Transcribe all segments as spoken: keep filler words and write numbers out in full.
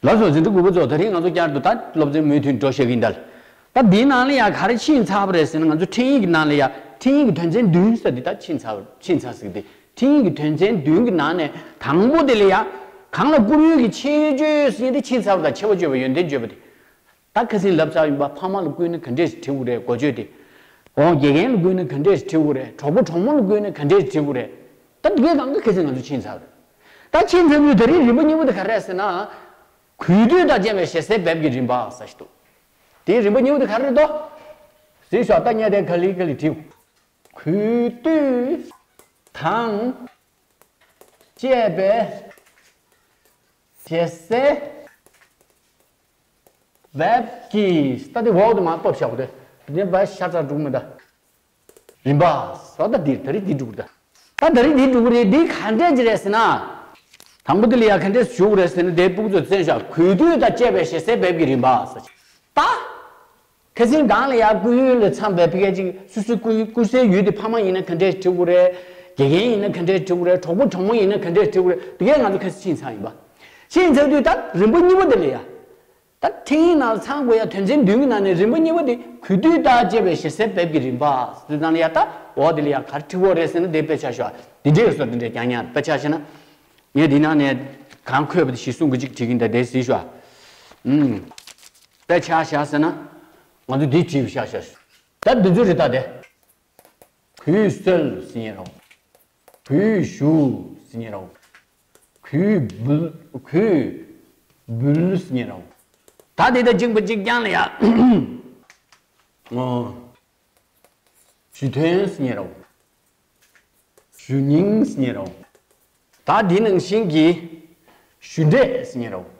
ལགས་སོ། འཛིན་གྲྭ་དགུ་པ་ཚོ། ད་རིང་ང་ཚོ་བསྐྱར་དུ་ད་སློབ་ཚན་མུ་མཐུད་འགྲོ་བཤད་ཀྱི་ཡིན་ད། ད་འདིའི་ནང་ལ་ཡང་ག་རེ་ཕྱིན་ཚར་བ་རེད་ཟེར་ན། ང་ཚོ་འཕྲིན་ཡིག་གི་ནང་ལ་ཡང་འཕྲིན་ཡིག་གི་དོན་ཚན་བདུན་ཟེར་འདི་ད་ཕྱིན་ཚར་བ། ཕྱིན་ཚར་ཟེར་གི་འདི། འཕྲིན་ཡིག་གི་དོན་ཚན་བདུན་གྱི་ནང་ནས་དང་པོ་དེ་ལ་ཡང་གང་ལ་བསྐུར་ཡུལ་གྱི་ཆེ་བརྗོད་ཟེར་འདི་ཕྱིན་ཚར་བ་དང་། ཆེ་བ་བརྗོད་པ། ཡོན་ཏན་བརྗོད་པ་དེ། ད་ཁ་སང་ལབ་ཚར་ཡིན་པ། ཕ་མ་ལ་བསྐུར་ན་ག་འདྲས་ཞིག་བྲི་དགོས་རེད། འགོ་བརྗོད་དེ། འོ། དགེ་རྒན་ལ་བསྐུར་ན་ག་འདྲས་ཞིག་བྲི་དགོས་རེད། གྲོགས་པོ་གྲོགས་མོ་ལ་བསྐུར་ན་ག་འདྲས་ཞིག་བྲི་དགོས་རེད། ད་འདི་གའི་སྒང་ག་ཁ་སང་ང་ཚོ་ཕྱིན་ཚར་རེད། ད་ཕྱིན་ཚར་དུས་ད་རིང་རིམ་པ་གཉིས་པ་དེ་ག་རེ་རེད་ཟེར་ན། གུས་འདུད་དང་བཅས་པའི་ཞེ་སའི་འབེབས་ཀྱི་རིམ་པ་ཟེར་ཞིག་འདུག་དེའི་རིམ་པ་གཉིས་པ་དེ་ག་རེ་རེད་དོ། གཟིགས་ཤོག་ད་ངས་དེ་ག་ལེ་ག་ལེ་བྲིས། གུས་འདུད་དང་བཅས་པའི་ཞེ་སའི་འབེབས་ཀྱི། ད་དེ་འོག་ཏུ་མར་ཕབ་བཞག་པ་དེ། དེ་བ་ཤ་ཚ་འགྲུག་མི་ད། རིམ་པ་ཟེར་ད་འདིར་ད་རེས་འདི་འགྲུབ་ད། ད་ད་རེས་འདི་འགྲུབ་རེད། འདི་ག་འདྲས་ཅིག་རེད་ཟེར་ན། དང་པོ་འདི་ལ་ཡ་ག་འདྲས་ཞུ་དགོས་རེད་ཟེར་ན། དེ་ཕྲུ་གུ་ཚོ་གསན་ཤོག་གུས་འདུད་དང་བཅས་པའི་ཞེ་སའི་འབེབས་ཀྱི་རིམ་པ་ཟེར། ད་ཁ་སང་སྒང་ལ་ཡ་བསྐུར་ཡུལ་ལ་འཚམས་པའི་ཕ་གི་ཅིག་སོ་སོའི་བསྐུར་བསྐུར་སའི་ཡུལ་དེ། ཕ་མ་ཡིན་ན་ག་འདྲས་བྲི་དགོས་རེད། དགེ་རྒན་ཡིན་ན་ག་འདྲས་བྲི་དགོས་རེད། གྲོགས་པོ་གྲོགས་མོ་ཡིན་ན་ག་འདྲས་བྲི་དགོས་རེད། དེ་གས་ང་ཚོ་ཁ་སང་ཕྱིན་ཚར་ཡིན་པ། ཕྱིན་ཚར་དུས་ད་རིམ་པ་གཉིས་པ་དེ་ལ་ཡ། ད་འཕྲིན་ཡིག་ནང་ཚང་དགོས་ཡ་དོན་ཚན་བདུན་གྱི་ནང་ནས་རིམ་པ་གཉིས་པ་དེ། གུས་འདུད་དང་བཅས་པའི་ཞེ་སའི་འབེབས་ཀྱི་རིམ་པ་ཟེར་དུས་ནང་ལ་ཡ། ད་འོག་དེ་ལ་ཡ་ག་རེ་བྲི་དགོས་རེད་ཟེར་ན། དེ་དཔེ་ཆ་ཤོག་འདི་འདྲས་སོ། འདི་འདྲས་རྐྱང་རྐྱང་དཔེ་ཆ་བཞག་ན། ངས་འདི་ནང་ནས་གང་འཁོད་པ་དེ་གཞི་བཟུང་གི་ཅིག་བྲིས་ཀྱི་ཡིན། ད་དེ་གཟིགས་ཤོག་ཨུམ། དཔེ་ཆ་བཞག་ཟེར་ན། ང་ཚོ་འདི་བྲིས་པ་བཞག་བཞག་ད་འདི་ཚོ་རེད། ད་དེ། གུས་གསོལ་ཟེར་ཡིན་རོགས། གུས་ཞུ་ཟེར་ཡིན་རོགས། གུས་འབུལ། གུས་འབུལ་ཟེར་ཡིན་རོགས། ད་དེ་ད་གཅིག་པ་གཅིག་རྐྱང་ལ་ཡ། ཨོ། ཞུ་དོན་ཟེར་ཡིན་རོགས། ཞུ་སྙིང་ཟེར་ཡིན་རོགས། ད་དེ་ནང་བཞིན་གྱི་ཞུ་འབྲས་ཟེར་ཡིན་རོགས།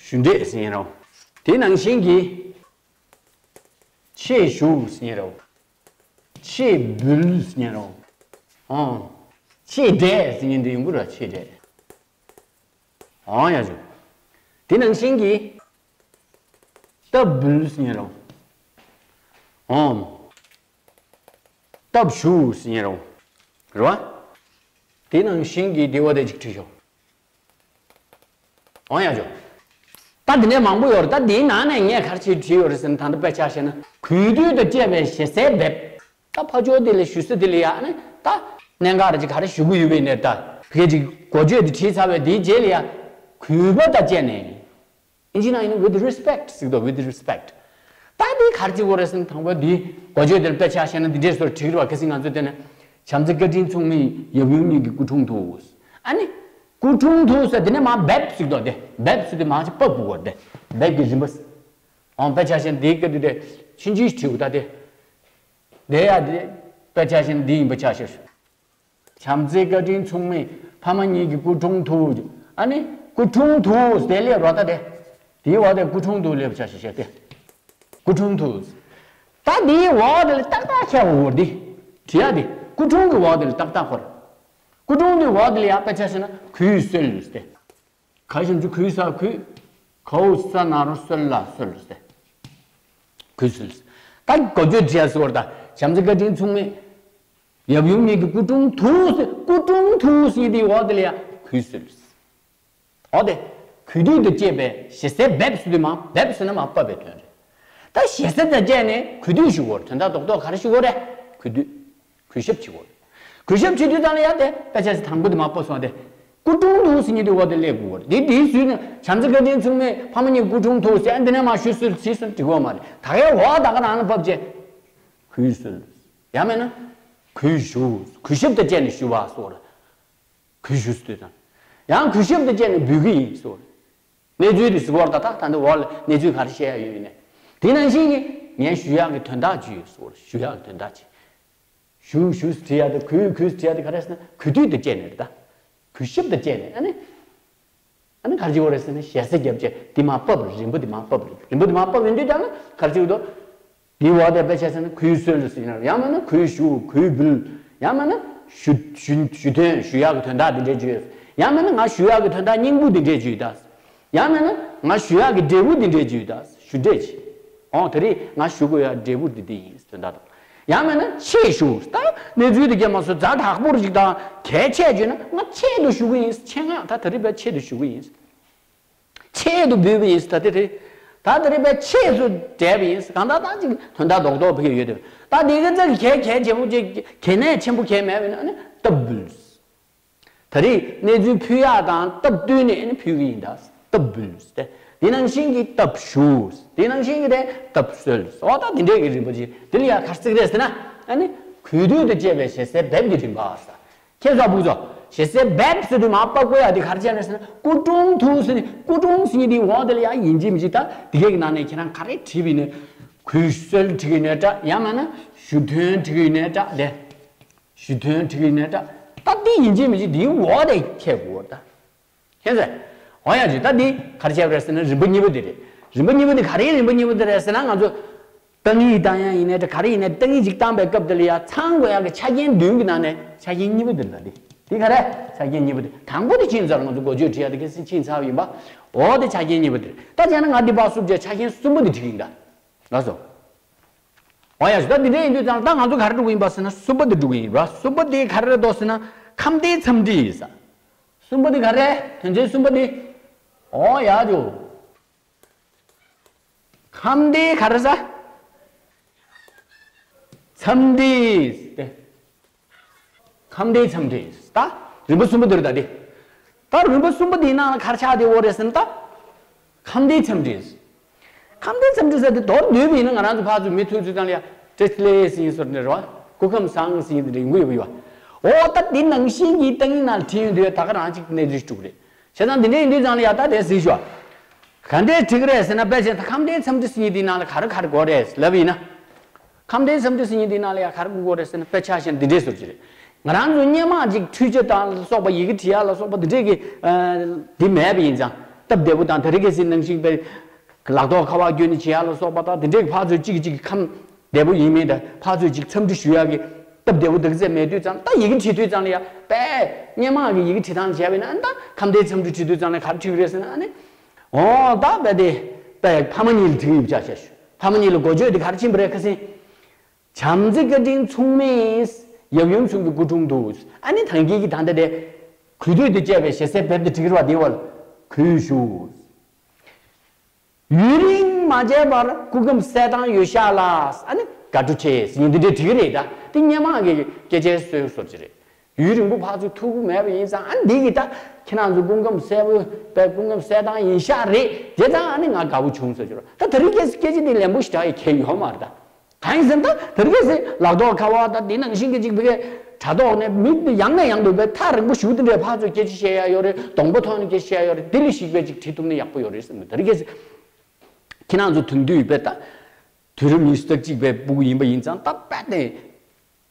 ཞུ་འབྲས་ཟེར་ཡིན་རོགས། དེ་ནང་བཞིན་གྱི་ཆེད་ཞུ་ཟེར་ཡིན་རོགས། ཆེད་འབུལ་ཟེར་ཡིན་རོགས། ཨོ། ཆེད་འབྲས་ཟེར་ཡིན་དེ་ཡོང་གི་རེད། ཆེད་འབྲས། ཨོ་ཡ་ཇོ། དེ་ནང་བཞིན་གྱི་སྟབས་འབུལ་ཟེར་ཡིན་རོགས། ཨོ། སྟབས་ཞུ་ཟེར་ཡིན་རོགས། རེད་བ། དེ་ནང་བཞིན་གྱི་དེ་བ་དེ་ཅིག་བྲིས་ཤོག་འོང་ཡ་ཇོ། ད་དེ་ནས་མང་པོ་ཡོད་རེད། ད་དེའི་ནང་ནས་ངས་ག་རེ་བྱས་བྲིས་ཡོད་རེད་ཟེར་ན། ད་ལྟ་དཔེ་ཆ་བཤད་ན། གུས་འདུད་དང་བཅས་པའི་ཞེ་སའི་འབེབས། ད་ཕར་ཕྱོགས་དེ་ལ་ཞུ་ས་དེ་ལ་ཡ་ནི། ད་གནད་འགག་རེ་ཅིག་ག་རེ་ཞུ་གི་ཡོད་པའི་ནས། ད་ཕ་གི་ཅིག་འགོ་བརྗོད་དེ་བྲིས་ཚར་བའི་དེའི་རྗེས་ལ་ཡ། གུས་པ་དང་བཅས་ནས། ཨིན་ཇི་ནང་ཡིན་ན་with respect ཟེར་གི་འདུག with respect། ད་འདི་ག་རེ་བྱེད་དགོས་རེད་ཟེར་ན། དང་པོ་འདི་འགོ་བརྗོད་དེར་དཔེ་ཆ་བཤད་ན་འདི་འདྲས་སོར་བྲིས་རེད་བ། ཁ་སང་ང་ཚོ་དེ་ནས་བྱམས་བརྩེ་བཀའ་དྲིན་མཚུངས་མེད་ཡབ་ཡུམ་གཉིས་ཀྱི་སྐུ་དྲུང་དུ། ཨ་ནི། སྐུ་དྲུང་དུ་ཟེར་དེ་ནས་མར་འབེབས་ཟེར་གི་འདུག་དེ་འབེབས་ཟེར་དེ་མར་ཅིག་ཕབ་དགོས་རེད། དེ་འབེབས་ཀྱི་རིམ་པ། འོང་དཔེ་ཆ་བཤད་ན་འདིའི་སྐད་དུ་དེ་ཕྱིན་ཅི་བྲིས་འདུག་ད་དེ། དེ་ཡ་དེ་དཔེ་ཆ་བཤད་ན་འདི་ཡིན་པ་ཆ་བཞག་བྱམས་བརྩེ་བཀའ་དྲིན་མཚུངས་མེད་ཕ་མ་གཉིས་ཀྱི་སྐུ་དྲུང་དུ། ཨ་ནི་སྐུ་དྲུང་དུ་དེ་སླེབས་རོགས། ད་དེ་དེའི་བར་དེ་སྐུ་དྲུང་དུ་སླེབས་བྱ་ཞེས་བཤད་དེ། སྐུ་དྲུང་དུ། ད་དེའི་འོག་དེ་ལ་ཏག་ཏག་ཁྱེར་འོར་དེ། བྲིས་ཡ་དེ་སྐུ་དྲུང་གི་འོག་དེ་ལ་ཏག་ཏག་འཁོར། སྐུ་དྲུང་དེའི་འོག་དེ་ལ་ཡ་དཔེ་ཆ་བཤད་ན་གུས་གསོལ་ཏེ། ག་ཞབས་ཀྱུ་གུས་ས་གུས། གའུ་ས་ན་རོ་གསོལ་ལ་གསོལ་ཟེར། གུས་གསོལ། ད་འགོ་བརྗོད་བྲིས་ཡ་ཟེར་བ་ད། བྱམས་བརྩེ་བཀའ་དྲིན་མཚུངས་མེད་ཡབ་ཡུམ་གཉིས་ཀྱི་སྐུ་དྲུང་དུ་ཟེར། སྐུ་དྲུང་དུ་ཟེར་དེའི་འོག་དེ་ལ་ཡ་གུས་གསོལ། འོ་དེ། གུས་འདུད་དང་བཅས་པའི་ཞེ་སའི་འབེབས་ཟེར་དུས་མར་འབེབས་ཟེར་ན་མར་ཕབ་པའི་དོན་རེད། ད་ཞེ་ས་དང་བཅས་ནས་གུས་འདུད་ཞུ་དགོས་རེད། དོན་དག་རྡོག་རྡོག་ག་རེ་ཞུ་དགོས་རེད། གུས་འདུད། གུས་ཞབས་བྱེད་དགོས་རེད། གུས་ཞབས་བྱེད་དུས་ཙམ་ལ་ཡ་དེ་དཔེ་ཆ་ཞིག་དང་པོ་དེ་མར་ཕབ་སོང་བ་དེ། སྐུ་དྲུང་དུ་ཟེར་མཁན་དེ་འོག་དེ་སླེབས་དགོས་རེད། དེ་དེའི་ཚུལ་ནི་བྱམས་བརྩེ་བཀའ་དྲིན་མཚུངས་མེད་ཕ་མ་གཉིས་སྐུ་དྲུང་དུ་ཟེར་འདི་ནས་མར་ཞུ་གསོལ་ཟེར་གསོལ་འགྲིག་གི་མ་རེད། ད་གའི་འོག་ད་ག་ནང་ལ་ཕབ་བྱས། གུས་གསོལ། ཡང་མིན་ན། གུས་ཞུ། གུས་ཞབས་དང་བཅས་ནས་ཞུ་བ་སོགས་རེད། གུས་ཞུ་ཟེར་དུས་དང་། ཡང་གུས་ཞབས་དང་བཅས་ནས་འབུལ་གྱི་ཡིན་ཟེར་བ་རེད། གནས་ཚུལ་དེ་ཟེར་བ་རེད། ད་ད་ད་འདི་འོག་ལ་གནས་ཚུལ་ག་རེ་བཤད་ཡ་ཡོད་ཡིན་ནས། དེ་ནང་བཞིན་གྱི་ངས་ཞུ་ཡག་གི་དོན་དག་ཅིག་ཡོད་ཟེར་བ་རེད། ཞུ་ཡག་གི་དོན་དག་ཅིག་ཞུ་ཞུ་ཟེར་བྲིས་ཡ་དེ་གུས་གུས་ཟེར་བྲིས་ཡ་དེ་ག་རེ་ཟེར་ན་གུས་འདུད་དང་བཅས་ནས་རེད་ད། གུས་ཞབས་དང་བཅས་ནས། ཨ་ནི། ཨ་ནི་ག་རེ་བྱེད་དགོས་རེད་ཟེར་ན་ཞེ་ས་བརྒྱབ་བྱས་དེ་མར་ཕབ་རེད། རིམ་པ་དེ་མར་ཕབ་རེད། རིམ་པ་དེ་མར་ཕབ་ཡོང་དུས་ཀྱང་ན་ག་རེ་བྱེད་དགོས་འདུག་དེའི་འོག་དེ་དཔེ་ཆ་བཞག་ན་གུས་གསོལ་ཟེར་ན། ཡང་མིན་ན་གུས་ཞུ། གུས་འབུལ། ཡང་མིན་ན་ཞུ་ཞུ་ཞུ་དོན་ཞུ་ཡག་གི་དོན་དག་འདི་འདྲས་ཅིག་ཡོད། ཡང་མིན་ན་ང་ཞུ་ཡག་གི་དོན་དག་སྙིང་པོ་འདི་འདྲས་ཅིག་ཡོད་ད། ཡང་མིན་ན་ང་ཞུ་ཡག་གི་འབྲས་བུ་འདི་འདྲས་ཅིག་ཡོད་ད། ཞུ་འབྲས་ཅིག་འོང་དེ་རིང་ང་ཞུ་དགོས་ཡག་འབྲས་བུ་འདི་འདི་ཡིན་དོན་དག་དང་། ཡང་མིན་ན་ཆེད་ཞུ། ད་གནས་ཚུལ་དེ་སྐྱེས་མ་སོང་། ཛ་དྲག་པོ་རེ་ཅིག་དང་གལ་ཆེ་བརྗོད་ན་ང་ཆེད་དུ་ཞུ་གི་ཡིན། ཆེད་མངགས། ད་དེ་རིང་བས་ཆེད་དུ་ཞུ་གི་ཡིན། ཆེད་དུ་འབུལ་བ་ཡིན་ཟེར། ད་དེ་རེད། ད་དེ་རེད་པས། ཆེད་དུ་སྤྲད་པ་ཡིན་ཟེར། གང་ལྟར་ད་ཅིག་དོན་དག་རྡོག་རྡོག་ཕ་གི་ཡོད་དེ། ད་དེ་གི་ཚེ་གལ་གལ་ཆེན་པོ་ཅིག་གལ་གནད་ཆེན་པོ་གལ་མེད་པ་ཡིན་ན་ཨ་ནི་སྟབས་འབུལ། ད་རེས་གནས་ཚུལ་ཕུལ་ཡག་དང་སྟབས་བསྟུན་ནས་ཨ་ནི་ཕུལ་གི་ཡིན། ད་སྟབས་འབུལ་ཟེར། དེ་ནང་བཞིན་གྱི་སྟབས་ཞུ། དེ་ནང་བཞིན་གྱི་དེ་སྟབས་གསོལ། འོ་ད་དེ་འདྲས་ཀྱི་རིམ་པ་ཅིག་དེ་ལ་ཡ་ག་རེ་ཟེར་གི་རེད་ཟེར་ན། ཨ་ནི་གུས་འདུད་དང་བཅས་པའི་ཞལ་ཟས་འབེབས་ཀྱི་རིམ་པ་ཟེར། ཁྱེད་ཚོ་ཕྲུ་གུ་ཚོ། ཞལ་ཟས་འབེབས་ཟེར་དུས་མར་པ་བཀོད་ཡག་དེ་ག་རེ་བྱས་ནས་ཟེར་ན། སྐུ་གྲུང་དུ་ཟེར་ནས། སྐུ་གྲུང་ཟེར་མཁན་དེའི་འོག་དེ་ལ་ཡ་ཡིན་གཅིག་མིན་གཅིག་ད་དེ་གའི་ནང་ནས་ཁྱེད་རང་ག་རེ་བྲིས་པ་ཡིན་ནའི། གུས་གསོལ་བྲིས་པ་ཡིན་ནའི་འདྲ། ཡང་མིན་ན་ཞུ་དོན་བྲིས་པ་ཡིན་ནའི་འདྲ། དེ་ཞུ་དོན་བྲིས་པ་ཡིན་ནའི་འདྲ། ད་དེ་ཡིན་གཅིག་མིན་གཅིག་དེའི་འོག་དེ་འཁྱེར་དགོས་ད། ཁྱེད་ཚོས། འོ་ཡ་ཅིག་ད་འདི་ག་རེ་བྱས་པ་རེད་ཟེར་ན། རིམ་པ་གཉིས་པ་འདི་རེད། རིམ་པ་གཉིས་པ་འདི་ག་རེའི་རིམ་པ་གཉིས་པ་འདི་རེད་ཟེར་ན། ང་ཚོ་ཏིང་ངེ་གཏོང་ཡག་ཡིན་ནའི་འདྲ། ག་རེ་ཡིན་ནའི་ཏིང་ངེ་ཅིག་བཏང་པའི་སྐབས་དེ་ལ་ཡ་ཚང་དགོས་ཡག་གི་ཆ་རྐྱེན་བདུན་གྱི་ནང་ནས་ཆ་རྐྱེན་གཉིས་པ་འདི་རེད། ད་འདི་འདི་ག་རེ། ཆ་རྐྱེན་གཉིས་པ་འདི། དང་པོ་དེ་ཕྱིན་ཚར། ང་ཚོ་འགོ་བརྗོད་བྲིས་ཡག་དེ་གལ་སྲིད་ཕྱིན་ཚར་བ་ཡིན་པ། འོ་དེ་ཆ་རྐྱེན་གཉིས་པ་འདི་རེད། ད་བྱས་ན་ང་འདི་ཕར་བསུབ་བྱས་ཆ་རྐྱེན་གསུམ་པ་འདི་བྲིས་ཡིན་ད། ལགས་སོ། འོ་ཡ་ཅིག་ད་འདི་འདྲ་ཡིན་དུས་ཙང་ད་ང་ཚོ་ག་རེ་འགྲོ་གི་ཡིན་པ་ཟེར་ན། གསུམ་པ་འདི་འགྲོ་གི་ཡིན་པ། གསུམ་པ་འདི་ག་རེ་རེད་འདུག་ཟེར་ན། ཁམས་བདེའི་འཚམས་འདྲི་ཡིན་ས། གསུམ་པ་འདི་ག་རེ། དོན་ཚན་གསུམ་པ་འདི། འོ་ཡ་ཅིག་ཁམས་བདེའི་ག་རེ་ཟ། འཚམས་འདྲི་ཟེར་ཏེ། ཁམས་བདེའི་འཚམས་འདྲི། ད་རིམ་པ་གསུམ་པ་འདི་རེད་ད་འདི། ད་རིམ་པ་གསུམ་པ་འདིའི་ནང་ལ་ག་རེ་ཆགས་བསྡད་ཡོད་རེད་ཟེར་ན། ད་ཁམས་བདེའི་འཚམས་འདྲི། ཁམས་བདེའི་འཚམས་འདྲི་ཟེར་དེ་མདོར་བསྡུས་པ་ཡིན་ན། ང་རང་ཚོ་ཕར་ཚུར་མི་ཐུག་ཚུལ་ཙང་ལ་ཡ་བཀྲ་ཤིས་བདེ་ལེགས་ཟེར་ཡིན་ཟེར་ནས་རེད་བ། སྐུ་ཁམས་བཟང་ཟེར་ཡིན་དེ་འདྲ་ཡོང་གི་ཡོད་པ་ཡོད་བ། འོ་ད་འདི་ནང་བཞིན་གྱི་ཏིང་ངེ་ནང་ལ་བྲིས་ཡོང་དུས་ད་ག་རང་ཅིག་གནས་ཚུལ་ཞིག་འགྲོ་གི་རེད། བྱས་ཙང་འདི་འདྲ་ཡིན་དུས་ཙང་ལ་ཡ་ད་དེ་གཟིགས་ཤོག་ག་འདྲས་བྲིས་ཀྱི་རེད་ཟེར་ན། དཔེ་བྱས་ན་ད་ཁམས་བདེའི་འཚམས་འདྲི་ཟེར་མཁན་འདིའི་ནང་ལ་ག་རེ་ག་རེ་དགོས་རེད་ལབ་ཡིན་ན། ཁམས་བདེའི་འཚམས་འདྲི་ཟེར་མཁན་འདིའི་ནང་ལ་ཡ་ག་རེ་དགོས་རེད་ཟེར་ན། དཔེ་ཆ་བཞག་ན་འདི་འདྲས་བཟོ་གི་རེད། ང་རང་ཚོ་སྔོན་མ་ཅིག་འཕྲུལ་ཆས་དང་ལ་སོགས་པ། ཡི་གེ་བྲིས་ཡག་ལ་སོགས་པ་འདི་འདྲས་ཀྱི་ཨ་འདི་མེད་པ་ཡིན་ཙང་། སྟབས་བདེ་པོ་དང་། དེ་རིང་ཁ་སང་ནང་བཞིན་པའི་ལག་ཐོག་ཁ་པར་བརྒྱུད་ནས་བྱེད་ཡག་ལ་སོགས་པ་དང་། དེ་འདྲས་ཀྱི་ཕར་ཚུར་གཅིག་གིས་གཅིག་གི་ཁམས་བདེ་པོ་ཡིན་མིན་དང་། ཕར་ཚུར་གཅིག་འཚམས་འདྲི་ཞུ་ཡག་གི་སྟབས་བདེ་པོ་འདུག་ཚད་མེད་དུས་ཙང་། ད་ཡི་གེ་བྲིས་དུས་ཙང་ལ་ཡ་དཔེ་སྔོན་མ་གི་ཡི་གེ་བྲིས་སྟངས་བྱས་པ་ཡིན་ན། ཨ་ནི་ད་ཁམས་བདེའི་འཚམས་འདྲི་བྲིས་དུས་ཙང་ལ་ག་རེ་བྲིས་ཀྱི་རེད་ཟེར་ན། ཨ་ནི་འོ་ད་དཔེ་དེ་དཔེ་ཕ་མ་གཉིས་ལ་བྲིས་ཡོད་པ་ཆ་བཞག་ཞུ། ཕ་མ་གཉིས་ལ་འགོ་བརྗོད་དེ་ག་རེ་ཕྱིན་པ་རེད། ཁ་སང་། བྱམས་བརྩེ་བཀའ་དྲིན་མཚུངས་མེད། ཡབ་ཡུམ་གསུམ་གྱི་སྐུ་དྲུང་དུ། ཨ་ནི་ད་གིན་གྱི་ད་ལྟ་དེ་གུས་འདུད་དང་བཅས་པའི་ཞལ་ཟས་འབེབས་དེ་བྲིས་ཀྱི་རེད་བ། དེའི་འོག་ལ་གུས་ཞུ། ཡུན་རིང་མ་མཇལ་བར་སྐུ་ཁམས་གསལ་ཐང་ཡོད་ཤག་ལགས། ཨ་ནི་དགའ་སྤྲོ་ཆེ་ཟེར་ཡིན་འདི་འདྲས་བྲིས་ཀྱི་རེད་ད། དེ་སྔོན་མ་གི་སྐད་ཆའི་སྲོལ་བཟོ་གི་རེད། ཡུན་རིང་པོ་ཕར་ཚུར་ཐུག་གི་མེད་པ་ཡིན་ཙང་། ཨ་འདི་གི་ད་ཁྱེད་རང་ཚོ་སྐུ་ཁམས་གསལ་པོ་པའི་སྐུ་ཁམས་གསལ་ཐང་ཡིན་ཤག་རེད། དེ་ཙང་ཨ་ནི་ང་དགའ་པོ་བྱུང་ཟེར་གྱི་རེད། ད་དེ་རིང་ཁ་སང་སྐད་ཆ་འདི་ལན་པོ་ཞེ་དྲག་ཡ་གང་ཡང་ཡོད་མ་རེད་ད། གང་ཡིན་ཟེར་ན། ད་དེ་རིང་ཁ་སང་ལག་ཐོག་ཁ་པར་དང་དེ་ནང་བཞིན་གྱི་ཅིག་བི་གའི་དྲ་ཐོག་ནས་མི་ཡང་ནས་ཡང་དུ་བའི་ཐག་རིང་པོ་ཞིག་དེ་འདྲའི་ཕར་ཚུར་སྐད་ཆ་བཤད་ཡ་ཡོད་རེད། གདོང་པ་མཐོང་ནས་སྐད་ཆ་བཤད་ཡ་ཡོད་རེད། དེ་ལས་ཞིག་པའི་ཅིག་བྲིས་ཐུབ་ན་ཡག་པོ་ཡོད་རེད་བསམ་གྱི། ད་དེ་རིང་ཁ་སང་ཁྱེད་རང་ཚོ་དེང་དུས་པའི་ད་དུས་རབས་ཉི་ཤུ་རྩ་གཅིག་པའི་ཕྲུ་གུ་ཡིན་པ་ཡིན་ཙང་། ད་དཔེ་དེ་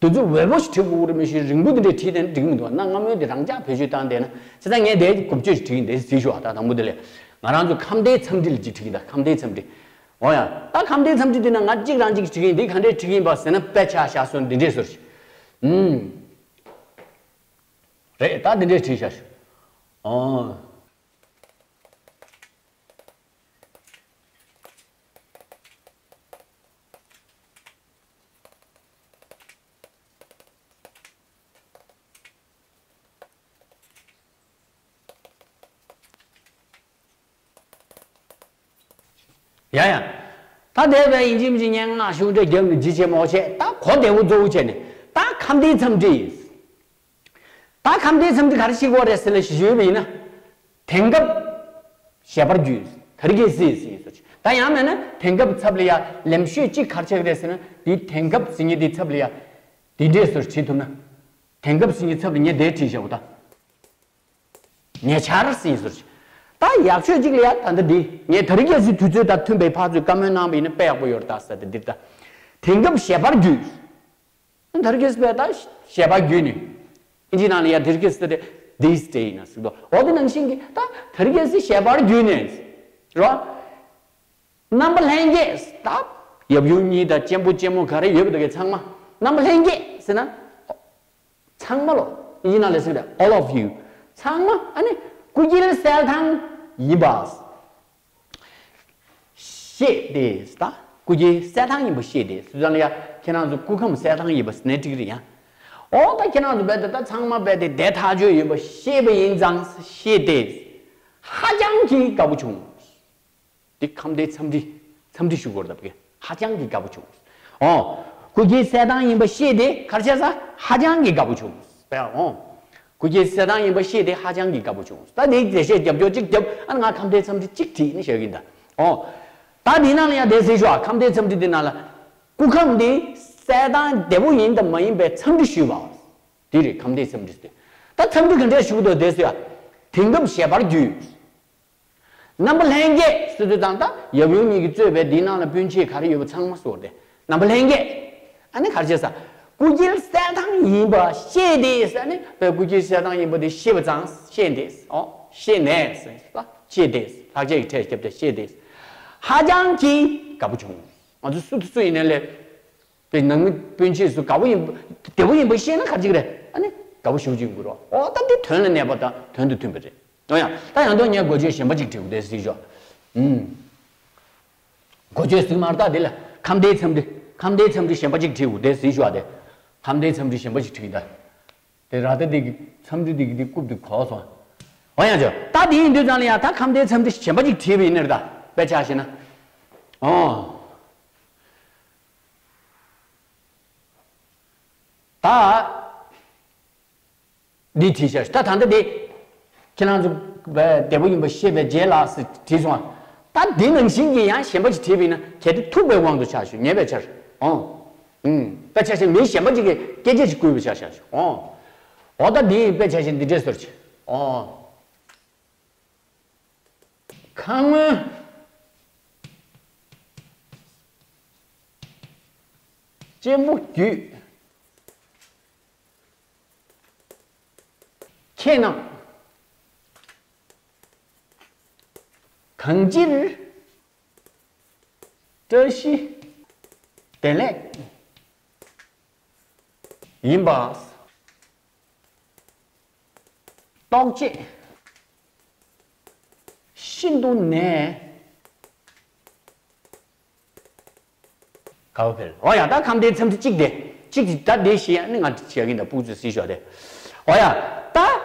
དུས་ཚོད་འོས་པོ་ཞིག་བྲིས་དགོས་རེད། མི་ཤེས། རིང་པོ་དེ་འདྲའི་བྲིས་དེ་འགྲིག་མི་འདུག་ན། སྔ་མོ་དེ་རང་ཅག་བེད་སྤྱོད་བཏང་བསྡད་ན། བྱས་ཙང་ངས་དེ་གོ་བརྗོད་ཞིག་བྲིས་ཡིན། དེ་གཟིགས་ཤོག་ད་དང་པོ་དེ་ལས་ང་རང་ཚོ་ཁམས་བདེའི་འཚམས་འདྲི་ལ་ཅིག་བྲིས་ཡིན་ད། ཁམས་བདེའི་འཚམས་འདྲི། འོ་ཡ། ད་ཁམས་བདེའི་འཚམས་འདྲི་འདི་ན་ང་གཅིག་རང་གཅིག་བྲིས་ཡིན། འདི་ག་འདྲས་བྲིས་ཡིན་པ་ཟེར་ན། དཔེ་ཆ་བཞག་སོང་། འདི་འདྲས་བཟོ་ཞིག་ཨུམ། རེད། ད་འདི་འདྲས་བྲིས་བཞག་ཞུ། ཨོ། ཡ་ཡ། ད་དེ་བས་ཡིན་གཅིག་མིན་གཅིག་སྙན་ངག་ཤོག་དྲ་རྒྱབ་ནས་ཅིག་བྱས་མོ་བྱས། ད་གོ་བདེ་བོ་གཙོ་བོ་བྱས་ནས། ད་ཁམས་བདེའི་འཚམས་འདྲི། ད་ཁམས་བདེའི་འཚམས་འདྲི་ག་རེ་བྱེད་དགོས་རེད་ཟེར་ལ་ཞུས་པ་ཡིན་ན། དེང་སྐབས་ཞལ་པར་བརྒྱུད། ད་རེས་ཀྱི་སྲིད་ཟེར་ཡིན་ཟེར། ད་ཡང་མིན་ན་དེང་སྐབས་ཚབ་ལ་ཡ་ལེམ་ཤོད་ཅིག་ག་རེ་ཆགས་ཀྱི་རེད་ཟེར་ན། འདི་དེང་སྐབས་ཟེར་མཁན་འདི་ཚབ་ལ་ཡ་འདི་འདྲས་ཟེར་བྲིས་ཐུབ་ན། དེང་སྐབས་ཟེར་མཁན་ཚབ་ལ་ངས་འདི་བྲིས་བཞག་གོ་ད། ཉེ་ཆར་ཟེར་ཡིན་ཟེར། ད་ཡག་ཤོས་ཅིག་ལ་ཡ་ད་ལྟ་འདི་ངས་ད་རེས་ཀྱི་སྲིད་དུས་ཚོད་དང་མཐུན་པའི་ཕར་ཚུར་བཀའ་མོལ་གནང་བ་ཡིན་ན་དཔེ་ཡག་པོ་ཡོད་རེད་ད་ཟེར་ཏེ་འདིར་ད། དེང་སྐབས་ཞལ་པར་བརྒྱུད། ད་རེས་ཀྱི་སྲིད་པས་ད་ཞལ་པར་བརྒྱུད་ནས། ཨིན་ཇི་ནང་ལ་ཡ་ད་རེས་ཀྱི་སྲིད་དེ་this day ཡིན་ན་ཟེར་དོ། འོ་དེ་ནང་བཞིན་གྱི་ད་ད་རེས་ཀྱི་སྲིད་ཞལ་པར་བརྒྱུད་ནས་རོ། རྣམ་པ་ལྷན་རྒྱས། ད་ཡབ་ཡུམ་གཉིས་དང་གཅེན་པོ་གཅེན་མོ་ག་རེ་ཡོད་པ་དེ་གའི་ཚང་མ། རྣམ་པ་ལྷན་རྒྱས་ཟེར་ན་ཚང་མ་ལོ། ཨིན་ཇི་ནང་ལ་ཟེར་གི་རེད། All of you། ཚང་མ་ཨ་ནི་སྐུ་སྐྱེ་གསལ་ཐང་ཡིན་པ་ཤེས་ཏེ། ད་སྐུ་སྐྱེ་གསལ་ཐང་ཡིན་པ་ཤེས་ཏེ། སུ་ཙང་ལ་ཡ་ཁྱེད་རང་ཚོ་སྐུ་ཁམས་གསལ་ཐང་ཡིན་པ་ཟེར་ནས་འགྲིག་གི་རེད་ཡ། འོ་ད་ཁྱེད་རང་ཚོ་རྦད་དེ་ད་ཚང་མ་རྦད་དེ་བདེ་ཐག་ཆོད་ཡོད་པ་ཤེས་པ་ཡིན་ཙང་ཤེས་ཏེ། ཧ་ཅང་གི་དགའ་པོ་བྱུང་ འདི་ཁམས་བདེའི་འཚམས་འདྲི། འཚམས་འདྲི་ཞུ་དགོས་རེད་ད་བུ་གེ། ཧ་ཅང་གི་དགའ་པོ་བྱུང་། ཨོ། སྐུ་སྒེར་གསལ་ཐང་ཡིན་པ་ཤེས་ཏེ་ག་རེ་བྱས་ས། ཧ་ཅང་གི་དགའ་པོ་བྱུང་། བས་ཨོ། སྐུ་སྒེར་གསལ་ཐང་ཡིན་པ་ཤེས་ཏེ་ཧ་ཅང་གི་དགའ་པོ་བྱུང་། ད་འདི་འགྲེལ་བཤད་རྒྱབ་སྐྱོར་གཅིག་རྒྱབ། ཨ་ང་ཁམས་བདེའི་འཚམས་འདྲི་གཅིག་བྲིས་ནས་བཞག་གིན་ད། ཨོ། ད་འདི་ནང་ལ་ཡང་དེ་ཟེར་ཤོག་ཨ་ཁམས་བདེའི་འཚམས་འདྲི་འདི་ནང་ལ། སྐུ་ཁམས་འདི་གསལ་ཐང་བདེ་པོ་ཡིན་དང་མ་ཡིན་པའི་འཚམས་འདྲི་ཞུས་པ། འདི་རེད་ཁམས་བདེའི་འཚམས་འདྲི་ཟེར། ད་འཚམས་འདྲི་ག་འདྲས་ཞུ་གི་འདུག་དེ་ཟེར་ཡ། དེང་སྐབས་ཞལ་པར་བརྒྱུད། རྣམ་པ་ལྷན་རྒྱས་སུ་དུ་དང་ད་ཡབ་ཡུམ་གཉིས་ཀྱིས་གཙོས་པའི་འདིའི་ནང་ལ་སྤུན་མཆེད་ག་རེ་ཡོད་པ་ཚང་མ་གསོལ་ཏེ། རྣམ་པ་ལྷན་རྒྱས། ཨ་ནི་ག་རེ་བྱས་ས། སྐུ་སྒེར་གསལ་ཐང་ཡིན་པ་ཤེས་ཏེ་ཟེར་ནི་བས་སྐུ་སྒེར་གསལ་ཐང་ཡིན་པ་དེ་ཤེས་པ་ཙང་ཤེས་ཏེ། ཨོ། ཤེས་ནས་ཟེར་ལ་ཤེས་ཏེ། ལྷག་བཅས་ཀྱི་ཕྲད་བརྒྱབ་སྟེ་ཤེས་ཏེ། ཧ་ཅང་གི་དགའ་པོ་བྱུང་། ང་ཚོ་སུ་དང་སུ་ཡིན་ནའི་ལས། པའི་ནང་མི་སྤུན་མཆེད་ཚོ་དགའ་པོ་ཡིན། བདེ་པོ་ཡིན་པ་ཤེས་ན་ག་རེ་བྱེད་ཀྱི་རེད། ཨ་ནི་དགའ་པོ་ཞེ་པོ་ཅིག་ཡོང་གི་རེད། ཨོ་ད་འདི་དོན་ལ་གནས་པ་དང་དོན་དང་མཐུན་པ་རེད། ཨོ་ཡ། ད་ཡང་དོན་ངས་འགོ་བརྗོད་གཞན་པ་ཅིག་བྲིས་འདུག་དེ་གཟིགས་ཤོག་ཨུམ། འགོ་བརྗོད་གཟིགས་མ་རེད་ད་འདི་ལ། ཁམས་བདེའི་འཚམས་འདྲི། ཁམས་བདེའི་འཚམས་འདྲི་གཞན་པ་ཅིག་བྲིས་འདུག་དེ་གཟིགས་ཤོག་ཨ་དེ། ཁམས་བདེའི་འཚམས་འདྲི་གཞན་པ་ཅིག་བྲིས་ད། དེ་ར་ད་འདི་གི་འཚམས་འདྲི་འདི་གི་འདི་རྐུབ་འདི་གོག་སོང་། ཨོ་ཡ་ཅོ། ད་འདི་ཡིན་དུས་ཙང་ལ་ཡ་ད་ཁམས་བདེའི་འཚམས་འདྲི་གཞན་པ་ཅིག་བྲིས་པ་ཡིན་ནི་རེད་ད། དཔེ་ཆ་བཞག་ན། ཨོ། ད། འདི་བྲིས་ཤག་ད་ད་ལྟ་འདི། ཁྱེད་རང་ཚོ་བདེ་པོ་ཡིན་པ་ཤེས་པའི་རྗེས་ལ་ཟེར་བྲིས་སོང་ང་། ད་འདི་ནང་བཞིན་གྱི་ཡང་གཞན་པ་ཞིག་བྲིས་པ་ཡིན་ན་གལ་ཏེ་ཐུག་པའི་དབང་དུ་ཆ་ཞུ་ཉེས་པའི་ཆར། ཨོ། ཨུམ། དཔེ་ཆ་བཞག་མི་གཞན་པ་ཅིག་གིས་སྐད་ཆ་ཞིག་བསྐུལ་བའི་ཆ་བཞག་ཞུ། ཨོ། འོ་ད་འདི་དཔེ་ཆ་བཞག་འདི་འདྲས་ཟེར་ཆེ། ཨོ། ཁ་སྔོན་གཅེན་པོ་བརྒྱུད། ཁྱེད་རྣམས་གང་ཅིར་བཀྲ་ཤིས་བདེ་ལེགས་ཡིན་པ། རྟོགས་བྱེད་ཤིན་ཏུ་ནས་དགའ་བ་འཕེལ། འོ་ཡ་ད་ཁམས་བདེའི་འཚམས་འདྲི་གཅིག་དེ་གཅིག་དེ་ད་དེ་ཞེས་ནི་ང་བྱེད་ཀྱིན་ད་སྤུག་ཚོས་སྲིད་ཤོག་དེ། འོ་ཡ། ད་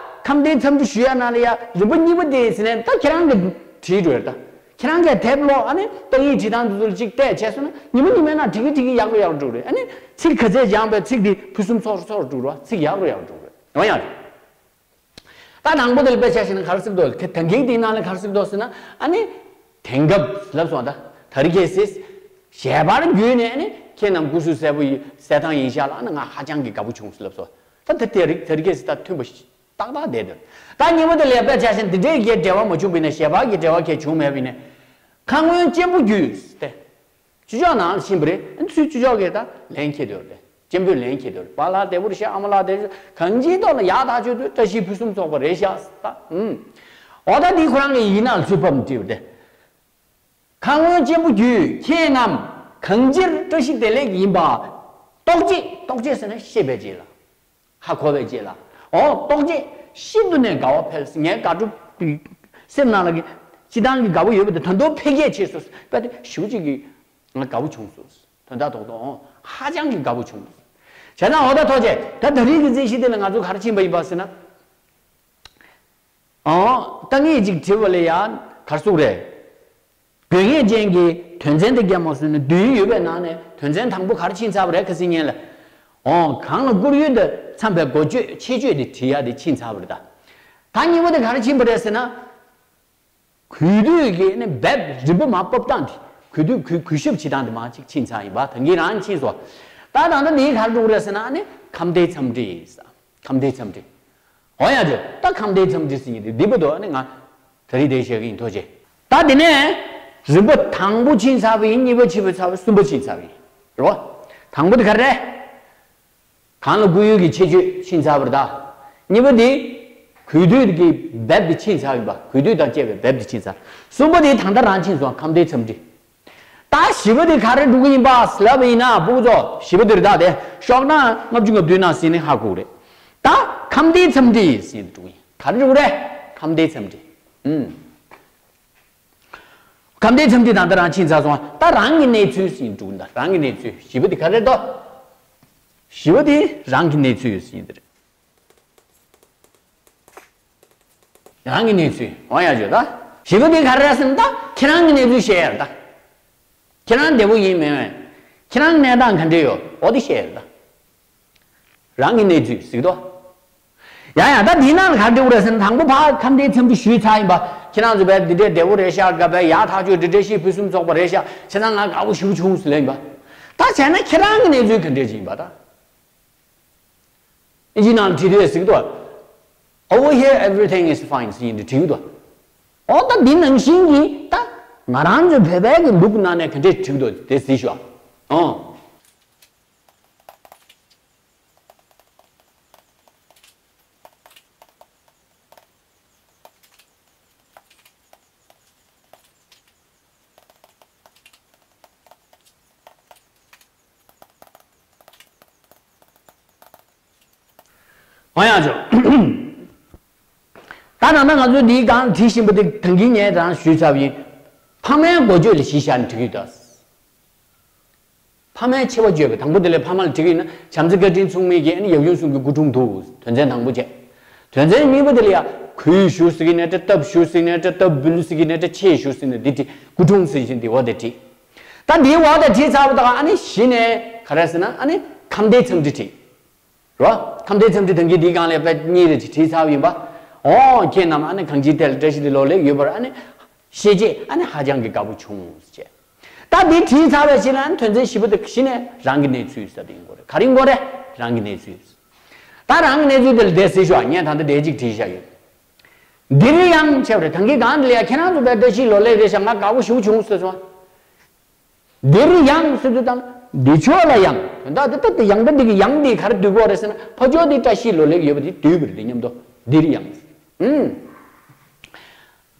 ཁམས་བདེའི་འཚམས་འདྲི་ཞུ་ཡ་ན་ལ་ཡ་རིམ་པ་གཉིས་པ་དེ་ཟེར་ནས་ད་ཁྱེད་རང་གིས་བྲིས་འགྲོ་ཡ་ད། ཁྱེད་རང་གིས་དེབ་ཀློག་ཨ་ནི་ཏང་ཡིག་བྲིས་སྟངས་དེ་ཚོ་ལ་གཅིག་བལྟས་བྱས་སོང་ན་ཉི་མ་ཉི་མའི་ནང་བྲིས་ཀྱི་བྲིས་ཀྱི་ཡག་རུ་ཡག་རུ་འགྲོ་རེད། ཨ་ནི་ཚིག་ག་ཚད་སྦྱངས་པའི་ཚིག་དེ་ཕུན་སུམ་ཚོགས་རུ་ཚོགས་རུ་འགྲོ་ར་ཚིག་ཡག་རུ་ཡག་རུ་འགྲོ་རེད། འོ་ཡ། ད་དང་པོ་དེ་ལ་དཔེ་ཆ་བཞག་ན་ག་རེ་ཟེར་འདུག་ད་གིན་དེའི་ནང་ལ་ག་རེ་ཟེར་འདུག་ཟེར་ན་ཨ་ནི། དེང་སྐབས་ལབ་སོང་ད། ད་རེས་ཁ་སང་། ཞལ་པར་བརྒྱུད་ནས་ཨ་ནི་ཁྱེད་རྣམས་སྐུ་གཟུགས་གསལ་པོ་ཡིན་གསལ་ཐང་ཡིན་ཤག་ལ་ཨ་ནི་ང་ཧ་ཅང་གི་དགའ་པོ་བྱུང་ཟེར་ལབ་སོང་། ད་ད་དེ་རིགས་ད་རེས་ཁ་སང་ད་མཐུན་པ་ཞིག་ཏག་ཏག་བསྡད་འདུག་ད་གཉིས་པ་དེ་ལ་དཔེ་ཆ་བཞག་ན་འདི་འདྲའི་གི་འབྲེལ་བ་མ་བྱུང་བ་ཡིན་ན་ཞལ་པར་གྱི་འབྲེལ་བ་གལ་བྱུང་མེད་པ་ཡིན་ན། ཁ་སྔོན་གཅེན་པོ་བརྒྱུད་ཟེར་ཏེ། ཆོས་ཕྱོགས་ནང་ལ་ཕྱིན་པ་རེད། ཨ་ནི་ཚུར་ཆོས་ཕྱོགས་ཀྱི་ད་ལན་འཁྱེར་འདོད་རེད། གཅེན་པོས་ལན་འཁྱེར་འདོད་རེད། པཱ་ལགས་བདེ་པོ་རེད་ཤག་ཨ་མ་ལགས་བདེ་པོ་རེད་ཤག་གང་ཅིའི་ཐོག་ལ་ཡག་ཐག་ཆོད་དུས་བཀྲ་ཤིས་ཕུན་སུམ་ཚོགས་པ་རེད་ཤག་ད་ཨུམ། འོ་ད་འདི་ཁོ་རང་གི་ཡིག་ནང་ལ་ཚུར་ཕབ་ནས་བྲིས་པ་རེད། ཁ་སྔོན་གཅེན་པོ་བརྒྱུད་ཁྱེད་རྣམས་གང་ཅིར་བཀྲ་ཤིས་བདེ་ལེགས་ཡིན་པ། རྟོགས་བྱེད་རྟོགས་བྱེད་ཟེར་ན་ཤེས་པའི་རྗེས་ལ། ཧ་གོ་བའི་རྗེས་ལ། འོ་རྟོགས་བྱེད་ཤིན་ཏུ་ནས་དགའ་བ་འཕེལ། ངའི་དགའ་སྤྲོ་སེམས་ནང་ལ་གི་སྤྱི་བཏང་གི་དགའ་པོ་ཡོད་པ་དེ་ད་དུང་འཕེལ་རྒྱས་ཕྱིན་སོང་། དཔེ་དེ་ཞེ་པོ་ཅིག་གི་ང་དགའ་པོ་བྱུང་སོང་། དོན་དག་རྡོག་རྡོག་འོ་ཧ་ཅང་གི་དགའ་པོ་བྱུང་། བྱས་ཙང་འོ་ད་ཐོག་ཆེ་ད་ད་རེས་ཀྱི་རྩིས་གཞི་དེ་ལ་ང་ཚོ་ག་རེ་ཕྱིན་པ་ཡིན་པ་ཟེར་ན། ཨང་། ད་ངས་ཅིག་དྲི་བ་ལ་ཡང་གར་སུག་རེད། དགོས་ངེས་ཅན་གྱི་དོན་ཚན་དེ་རྒྱབ་མ་སོང་ན་བདུན་ཡོད་པའི་ནང་ནས་དོན་ཚན་དང་པོ་ག་རེ་ཕྱིན་ཚར་བ་རེད་ཁ་སང་ཉིན་ལ། ཨང་། གང་ལ་བཀུར་ཡུལ་དང་འཚམས་པའི་གོ་ཆོད་ཆེ་ཆོད་དེ་བྲིས་ཡ་དེ་ཕྱིན་ཚར་བ་རེད་ད། ད་གཉིས་པ་དེ་ག་རེ་ཕྱིན་པ་རེད་ཟེར་ན། གུས་འདུད་ཀྱི་ནི་འབེབས་རིམ་པ་མ་སྤོབས་སྟངས་དེ་གུས་འདུད་གུས་གུས་ཞབས་བྱེད་སྟངས་དེ་མ་ཅིག་ཕྱིན་ཚར་ཡིན་པ་ད་གིན་རང་ཕྱིན་སོང་། ད་ད་ལྟ་འདིའི་ག་རེ་འགྲོ་གི་རེད་ཟེར་ན་ནི་ཁམས་བདེའི་འཚམས་འདྲི་ཡིན་ས། ཁམས་བདེའི་འཚམས་འདྲི། འོ་ཡ་ཇོ། ད་ཁམས་བདེའི་འཚམས་འདྲི་ཟེར་མཁན་དེ་འདི་པ་དོ་ནི་ང་ད་རེས་དེ་བཤད་གི་ཡིན་ཐོག་ཆེ། ད་དེ་ནས་རིམ་པ་དང་པོ་ཕྱིན་ཚར་བ་ཡིན། གཉིས་པ་ཕྱིན་པ་ཚར་བ་གསུམ་པ་ཕྱིན་ཚར་བ་ཡིན། རེད་བ། དང་པོ་དེ་ག་རེ། གང་ལ་བཀུར་ཡུལ་གྱི་ཁྱད་ཆོས་ཕྱིན་ཚར་བ་རེད་ད། གཉིས་པ་དེ། གུས་འདུད་ཀྱི་འབེབས་དེ་ཕྱིན་ཚར་ཡིན་པ། གུས་འདུད་དང་བཅས་པའི་འབེབས་དེ་ཕྱིན་ཚར། གསུམ་པ་དེ་ད་ལྟ་རང་ཕྱིན་སོང་ཁམས་བདེའི་འཚམས་འདྲི། ད་བཞི་པ་དེ་ག་རེ་འགྲོ་གི་ཡིན་པ་ལབ་པ་ཡིན་ན་ཕྲུ་གུ་ཚོ་བཞི་པ་དེ་རེད་ད། དེ་ཤོག་གྲངས་ལྔ་བཅུ་ང་བདུན་ནང་ཟིན་ནས་ཧ་གོ་གི་རེད། ད་ཁམས་བདེའི་འཚམས་འདྲི་ཟིན་འགྲོ་གི་ཡིན། ག་རེ་འགྲོ་གི་རེད། ཁམས་བདེའི་འཚམས་འདྲི། ཨུམ། ཁམས་བདེའི་འཚམས་འདྲི་ད་ལྟ་རང་ཕྱིན་ཚར་སོང་། ད་རང་གི་གནས་ཚུལ་ཟིན་འགྲོ་གི་ཡིན་ད། རང་གི་གནས་ཚུལ་བཞི་པ་དེ་ག་རེ་རེད་དོ། བཞི་པ་དེ་རང་གི་གནས་ཚུལ་ཟིན་འདི་རེད། རང་གི་གནས་ཚུལ་འོ་ཡ་བརྗོད་ད། བཞི་པ་དེ་ག་རེ་རེད་ཟེར་ན། ད་ཁྱེད་རང་གི་གནས་ཚུལ་བཤད་ཡ་རེད་ད། ཁྱེད་རང་བདེ་པོ་ཡིན་མེད་མེད། ཁྱེད་རང་གནས་སྟངས་ག་འདྲ་ཡོད། འོ་དེ་བཤད་ཡ་རེད་ད། རང་གི་གནས་ཚུལ་གཟིགས་དོ། ཡ་ཡ། ད་འདི་ནང་ལ་ག་འདྲ་བོ་རེད་ཟེར་ན། དང་པོ་ཕར་ཁམས་བདེ་འཚམས་འདྲི་ཞུས་ཚར་ཡིན་པ། ཁྱེད་རང་ཚོ་བས་འདི་འདྲའི་བདེ་པོ་རེད་ཤག་ག་བས་ཡག་ཐག་ཆོད། འདི་འདྲའི་ཤི་ཕུན་སུམ་ཚོགས་པ་རེད་ཤག་བྱས་ཙང་ང་དགའ་པོ་ཞེ་པོ་བྱུང་ཟེར་ལབ་ཡིན་པ། ད་བྱས་ན་ཁྱེད་རང་གི་གནས་ཚུལ་ག་འདྲ་ཅིག་ཡིན་པ་ད། ཨིན་ཇི་ནང་བྲིས་དུས་གཟིགས་དོ། Over here everything is fine ཟེར་ཡིན་འདི་བྲིས་འདུག། འོ་ད་འདི་ནང་བཞིན་གྱི་ད་ང་རང་ཚོའི་བོད་པའི་གི་ལུགས་ནང་ནས་ག་འདྲས་བྲིས་འདུག་དེ་གཟིགས་ཤོག། ཨོ། འོ་ཡག་ཅོ། ད་ནང་ན་ང་ཚོས་འདིའི་སྒང་བྲིས་བཞིན་པ་དེ་ད་གིན་ངས་རང་ཞུས་ཚར་བ་ཡིན། ཕ་མའི་འགོ་བརྗོད་ལ་གཞི་བཞག་ནས་བྲིས་ཀྱི་ཡོད་ད། ཕ་མའི་ཆེ་བ་བརྗོད་པ་དང་པོ་དེ་ལས་ཕ་མ་ལ་བྲིས་ཀྱི་ཡིན་ན། བྱམས་བརྩེ་བཀའ་དྲིན་མཚུངས་མེད་ཀྱི། ཨ་ནི་ཡབ་ཡུམ་གསུམ་གྱི་སྐུ་དྲུང་དུ། དོན་ཚན་དང་པོ་བྱས། དོན་ཚན་གཉིས་པ་དེ་ལ་ཡ་གུས་ཞུ་ཟེར་གྱི་ནས་འདྲ། བཏབ་ཞུ་ཟེར་གྱི་ནས་འདྲ། བཏབ་འབུལ་ཟེར་གྱི་ནས་འདྲ། ཆེ་ཞུ་ཟེར་གྱི་ནས་འདི་བྲིས། སྐུ་དྲུང་ཟེར་བཞིན་འདི་འོ་དེ་བྲིས། ད་འདིའི་འོ་དེ་བྲིས་ཚར་བ་དང་། ཨ་ནི་གཞི་ནས་ག་རེ་ཟེར་ན། ཨ་ནི་ཁམས་བདེའི་འཚམས་འདྲི་བྲིས། རོ། ཁམས་བདེའི་འཚམས་འདྲི་དང་གི་འདིའི་སྒང་ལ་དཔེ་གཉིས་རེ་བྲིས་ཚར་བ་ཡིན་པ། འོ། ཁྱེད་རྣམས་ཨ་ནི་གང་ཅིའི་ཐད་ལ་བཀྲ་ཤིས་བདེ་ལེགས་ལེགས་ཡོད་པར་ཨ་ནི་ཤེས་རྗེས་ཨ་ནི་ཧ་ཅང་གི་དགའ་པོ་བྱུང་ཟེར་བྱས། ད་འདི་བྲིས་ཚར་བའི་ཕྱིར་ཨ་ནི་དོན་ཚན་བཞི་པ་དེ་གཞི་ནས་རང་གི་གནས་ཚུལ་ཟེར་དེ་ཡིན་དགོས་རེད། ག་རེ་ཡིན་དགོས་རེད། རང་གི་གནས་ཚུལ། ད་རང་གི་གནས་ཚུལ་དེ་ལ་བསྡད་ཟེར་ཤོག། ངས་ད་ལྟ་འདས་གཅིག་བྲིས་བཞག་ཡོད། འདིར་ཡང་བྱས་པ་རེད། ད་གིན་སྒང་འདི་ལ་ཡ་ཁྱེད་རང་ཚོ་དཔེ་བཀྲ་ཤིས་ལོ་ལེགས་རེད་ཤག་ང་དགའ་པོ་ཞེ་པོ་བྱུང་ཟེར་སོང་། འདིར་ཡང་ཟེར་དུས་ཙམ་ན་འདི་ཕྱོགས་ལ་ཡང་། ད་འདི་ལྟ་སྟེ་ཡང་འདི་འདི་གི་ཡང་འདི་ག་རེ་འདུས་དགོས་རེད་ཟེར་ན། ཕ་ཕྱོགས་འདི་བཀྲ་ཤིས་ལོ་ལེགས་ཡོད་པ་འདི་འདུས་པ་རེད། འདི་མཉམ་དུ་འདིར་ཡང་། ཨུམ།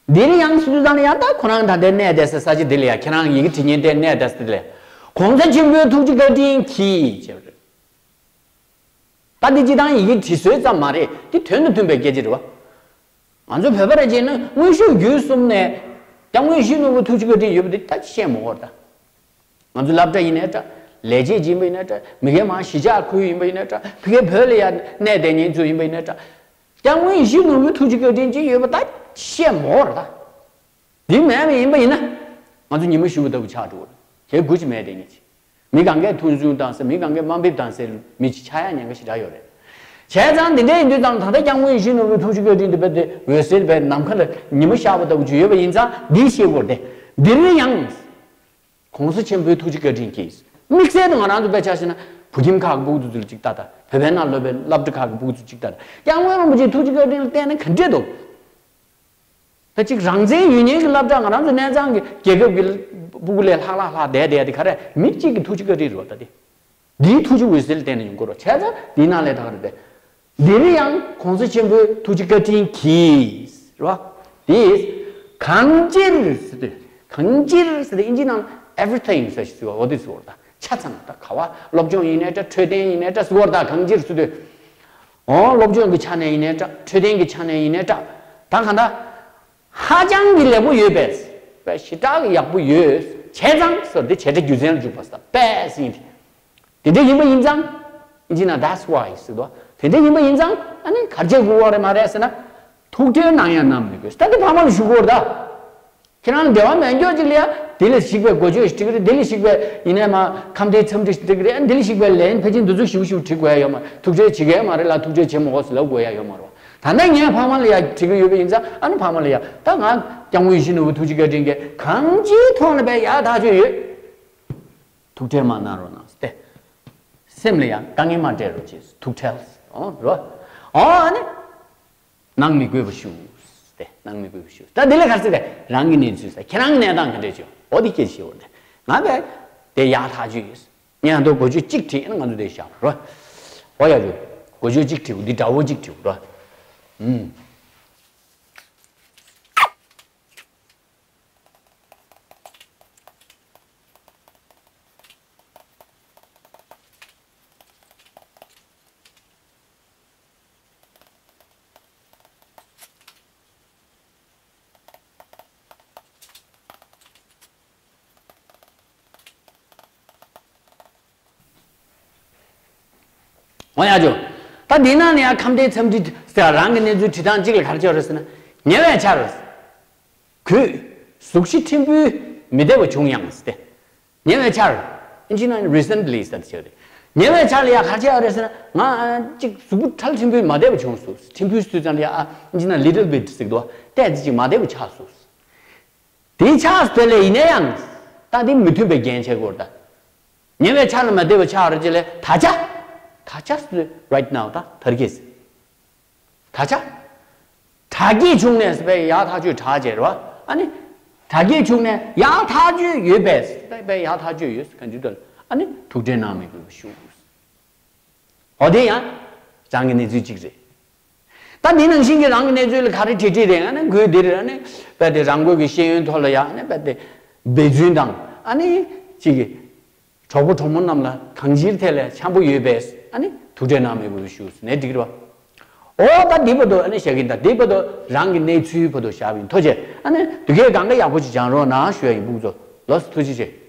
འདིར་ཡང་ཟེར་དུས་ཙམ་ན་ཡང་ད་ཁོ་རང་ད་ལྟའི་གནས་བསྡད་སའི་ས་ཆ་འདི་ལ་ཡ་ཁྱེད་རང་ཡི་གེ་བྲིས་མཁན་དེ་གནས་བསྡད་ས་འདི་ལ་ཡ། གོང་ས་ཆེན་པོའི་ཐུགས་རྗེ་བཀའ་དྲིན་གྱིས་བྱས་པ་རེད། ད་འདི་སྤྱིར་བཏང་ཡི་གེ་བྲིས་སྲོལ་ཙམ་མ་རེད། འདི་དོན་དང་མཐུན་པའི་སྐད་ཆ་རེད་བ། ང་ཚོ་བོད་པ་རེ་བྱས་ན་དངོས་ཤུགས་བརྒྱུད་གསུམ་ནས་སྐྱབས་མགོན་ཡིད་བཞིན་ནོར་བུའི་ཐུགས་རྗེ་བཀའ་དྲིན་ཡོད་པ་འདི་ད་བཤད་མི་དགོས་རེད་ད། ང་ཚོ་སློབ་གྲྭ་ཡིན་ནའི་འདྲ། ལས་བྱེད་ཡིན་པ་ཡིན་ནའི་འདྲ། མི་སྒེར་མང་གཞིས་ཆགས་ཁུལ་ཡིན་པ་ཡིན་ནའི་འདྲ། ཕ་གིའི་བོད་ལ་ཡ་གནས་བསྡད་མཁན་ཚོ་ཡིན་པ་ཡིན་ནའི་འདྲ། སྐྱབས་མགོན་ཡིད་བཞིན་ནོར་བུའི་ཐུགས་རྗེ་བཀའ་དྲིན་ཅིག་ཡོད་པ་ད་བཤད་མི་དགོས་རེད་ད། འདི་མེད་པ་ཡིན་པ་ཡིན་ན། ང་ཚོ་ཉི་མ་བཞུགས་པ་ལྟ་བུ་ཆགས་འགྲོ་གི་རེད། དེ་དགོས་ཀྱི་མེད་དེ་ངེས་ཀྱི། མི་གང་གས་ཐུགས་སྣང་བཏང་ས། མི་གང་གས་དམའ་འབེབས་བཏང་སའི་མི་ཅིག་ཆགས་ཡ་ཉེན་ཁ་ཞེ་དྲག་ཡོད་རེད། བྱས་ཙང་འདི་འདྲ་ཡིན་དུས་ཙང་ད་ལྟ་སྐྱབས་མགོན་ཡིད་བཞིན་ནོར་བུའི་ཐུགས་རྗེ་བཀའ་དྲིན་འདི་རྦད་དེ་འོད་གསལ་བའི་ནམ་མཁའ་ལ་ཉི་མ་ཤར་བ་ལྟ་བུ་ཅིག་ཡོད་པ་ཡིན་ཙང་འདི་ཤེས་དགོས་རེད་དེ། འདིར་ཡང་། གོང་ས་ཆེན་པོའི་ཐུགས་རྗེ་བཀའ་དྲིན་གྱིས། དམིགས་བསལ་དུ་ང་རང་ཚོ་དཔེ་ཆ་བཞག་ན་བོད་ཁྱིམ་ཁག་གི་སྤུ་གུ་ཚོ་ལ་ཅིག་ལྟ་ད། བོད་པའི་ནང་སློབ་པའི་སློབ་གྲྭ་ཁག་གི་སྤུ་གུ་ཚོ་ཅིག་ལྟ་ད། སྐྱབས་མགོན་རིན་པོ་ཆེའི་ཐུགས་རྗེ་བཀའ་དྲིན་ལ་བརྟེན་ནས་ག་འདྲས་འདུག་ད་ཅིག་རང་བཙན་ཡོད་མཁན་གྱི་སློབ་གྲྭ། ང་རང་ཚོ་གནས་ཚང་གི་རྒྱལ་ཁབ་ཀྱི་སྤུ་གུ་ལས་ལྷག་ལྷག་ལྷག་བསྡད་བསྡད་དེ་ག་རེ་མི་གཅིག་གི་ཐུགས་རྗེ་བཀའ་དྲིན་རེད་བ་ད་དེ། འདིའི་ཐུགས་རྗེ་འོད་གསལ་བརྟེན་ནས་ཡོང་གི་རེད། བྱས་ཙང་འདིའི་ནང་ལས་ད་ག་རེ་བསྡད། འདིར་ཡང་གོང་ས་ཆེན་པོའི་ཐུགས་རྗེ་བཀའ་དྲིན་གྱིས་རེད་བ། དེས་གང་ཅིར་ཟེར་དུས། གང་ཅིར་ཟེར་དུས་ཨིན་ཇི་ནང་everything ཟེར་ཞིག་ཟེར་བ་འོ་དེ་ཟེར་བ་རེད་ད། ཆ་ཚང་ད་ག་བ་སློབ་སྦྱོང་ཡིན་ནའི་འདྲ། འཕྲོད་བསྟེན་ཡིན་ནའི་འདྲ་ཟེར་བ་རེད་ད། གང་ཅིར་ཟེར་དུས། འོ་སློབ་སྦྱོང་གི་ཆ་ནས་ཡིན་ནའི་འདྲ། འཕྲོད་བསྟེན་གྱི་ཆ་ནས་ཡིན་ནའི་འདྲ། ད་གང་ལྟར། ཧ་ཅང་གི་ལེགས་པོ་ཡོད་པས། དཔེ་ཞེ་དྲག་གི་ཡག་པོ་ཡོད། བྱས་ཙང་ཟེར་དེ་བྱེད་སྒྲ་རྒྱུ་མཚན་ལ་འཇུག་པ་ཟེར་པས་ཡིན་ཏེ། དེ་འདྲ་ཡིན་པ་ཡིན་ཙང་། ཨིན་ཇི་ན་that's why ཟེར་དོ། དེ་འདྲ་ཡིན་པ་ཡིན་ཙང་ཨ་ནི་གར་བྱེད་དགོས་པ་རེད་མ་རེད་ཟེར་ན། ཐུགས་ཁྲལ་གནང་ཡང་གནང་མི་དགོས། ད་དེ་ཕ་མ་ལ་ཞུ་དགོས་རེད་ད། ཁྱེད་རང་ལ་འབྲེལ་བ་མེད་མཁན་ཅིག་ལ་ཡ་དེ་ལ་ཞིག་པའི་འགོ་བརྗོད་ཞིག་འགྲིག་གི་རེད། དེ་ལ་ཞིག་པའི་ཡིན་ནའི་མ་ཁམས་བདེའི་འཚམས་འདྲི་ཞིག་འགྲིག་གི་རེད། ཨ་ནི་དེ་ལ་ཞིག་པའི་ལན་ཕལ་ཆེར་འདི་ཚོ་ཞིབ་ཞིབ་འབྲི་དགོས་ཡ་ཡོད་མ་རེད། ཐུགས་ཁྲལ་བྱེད་ཀྱི་ཡོད་མ་རེད་ལ། ཐུགས་ཁྲལ་བྱེད་མི་དགོས་ཟེར་ལབ་དགོས་ཡ་ཡོད་མ་རེད་བ། ད་ནི་ངས་ཕ་མ་ལ་ཡ་འབྲི་གི་ཡོད་པ་ཡིན་ཙང་ཨ་ནི་ཕ་མ་ལ་ཡ་ད་ང་སྐྱབས་མགོན་ཡིད་བཞིན་ནོར་བུ་ཐུགས་རྗེ་བཀའ་དྲིན་གྱིས་གང་ཅིའི་ཐོག་ནས་བས་ཡག་ཐག་ཆོད་ཡོད། ཐུགས་ཁྲལ་མ་གནང་རོགས་གནང་སྟེ། སེམས་ལ་ཡང་དཀའ་ངལ་མ་སྤྲད་རོགས་གྱིས། ཐུགས་ཁྲལ། ཨོ་རོ། ཨོ་ཨ་ནི། གནང་མི་དགོས་པ་ཞུ། སྟེ་གནང་མི་དགོས་པ་ཞུ། ད་འདི་ལ་ག་རེ་ཟེར་གི། རང་གི་གནས་ཚུལ་ཟེར། ཁྱེད་རང་གི་གནས་སྟངས་ག་འདྲས་བྱུང་། ཨོ་དེ་སྐད་ཆ་བཤད་འོ་ནས་ང་བས་དེ་ཡག་ཐག་ཆོད་ཡོད། ངས་ང་ཚོ་འགོ་བརྗོད་གཅིག་བྲིས་ན་ང་ཚོ་དེ་བཞག་རོ། ཨོ་ཡ་རོ། འགོ་བརྗོད་གཅིག་བྲིས། འདི་འདྲ་བོ་གཅིག་བྲིས་རོ། ཨུམ། འོ་ཡ་ཇོ། ད་འདི་ནང་ནས་ཡང་ཁམས་བདེའི་འཚམས་འདྲི་ཟེར་རང་གི་གནས་ཚུལ་བྲིས་སྟངས་གཅིག་ལ་ག་རེ་བྱས་རེད་ཟེར་ན། ཉེ་བའི་ཆར། གོས་གཟུགས་གཞི་ཕྲན་བུ་མི་བདེ་བ་བྱུང་ཡང་ཟེར་ཏེ། ཉེ་བའི་ཆར། ཨིན་ཇི་ནང་recently་ཟེར་ཏེ་བྱས་ཏེ། ཉེ་བའི་ཆར་ལ་ཡ་ག་རེ་བྱས་པ་རེད་ཟེར་ན། ང་ཅིག་གཟུགས་པོ་ཁྲལ་ཕྲན་བུ་མ་བདེ་བ་བྱུང་སོང་། ཕྲན་བུ་ཟེར་དུས་ཙམ་ལ་ཡ་ཨིན་ཇི་ནང་little bit་ཟེར་གི་འདུག་བ། ཏོག་ཙམ་ཅིག་མ་བདེ་བ་ཆགས་སོང་། དེ་ཆགས་དེ་ལས་ཡིན་ན་ཡང་། ད་དེ་མི་མཐུན་པའི་འགན་བྱེད་དགོས་རེད་ད། ཉེ་བའི་ཆར་ལ་མ་བདེ་བ་ཆགས་རེད་ཅེས་ལས་ད་ཆ། ད་ཆ་right now་ད་དར་གྱིས། ད་ཆ། དྲག་སྐྱེད་བྱུང་ནས་བས་ཡག་ཐག་ཆོད་དྲག་བྱས་རེད་བ། ཨ་ནི། དྲག་སྐྱེད་བྱུང་ནས་ཡག་ཐག་ཆོད་ཡོད་པས་བས་ཡག་ཐག་ཆོད་ཡོད་ག་འཇུ་དོན་ཨ་ནི་ཐུགས་ཁྲལ་གནང་མི་དགོས་པ་ཞུ། འོ་དེ་ཡང་། རང་གི་གནས་ཚུལ་གཅིག་རེད། ད་འདི་ནང་བཞིན་གྱི་རང་གི་གནས་ཚུལ་ལ་ག་རེ་བྲིས་བྲིས་རེད། ཨ་ནི་ཁོས་འདིར་ཨ་ནི་བས་དེ་རང་ངོས་ཀྱི་ཤེས་ཡོན་ཐོག་ལ་ཡ་ཨ་ནི་བས་དེ་འབད་བརྩོན་དང་ཨ་ནི་ཅིག་གི་གྲོགས་པོ་གྲོགས་མོ་རྣམས་ལ་གང་ཅིའི་ཐད་ལ་འཆམ་པོ་ཡོད་པས་ཨ་ནི་ཐུགས་ཁྲལ་གནང་མི་དགོས་ཞུ་ཟེར་ནས་འགྲིག་རེད་བ། འོ་ད་འདི་བར་དུ་ཨ་ནི་བཤད་ཀྱིན་ད་འདི་བར་དུ་རང་གི་གནས་ཚུལ་བར་དུ་བཞག་པ་ཡིན། ཐུགས་རྗེ་ཨ་ནི་དུས་སྐབས་གང་ག་ཡག་པོ་ཅིག་སྦྱང་རོགས་གནང་ཞུ་ཡ་ཡིན། ཕྲུ་གུ་ཚོ་ལགས་སོ་ཐུགས་རྗེ་ཆེ།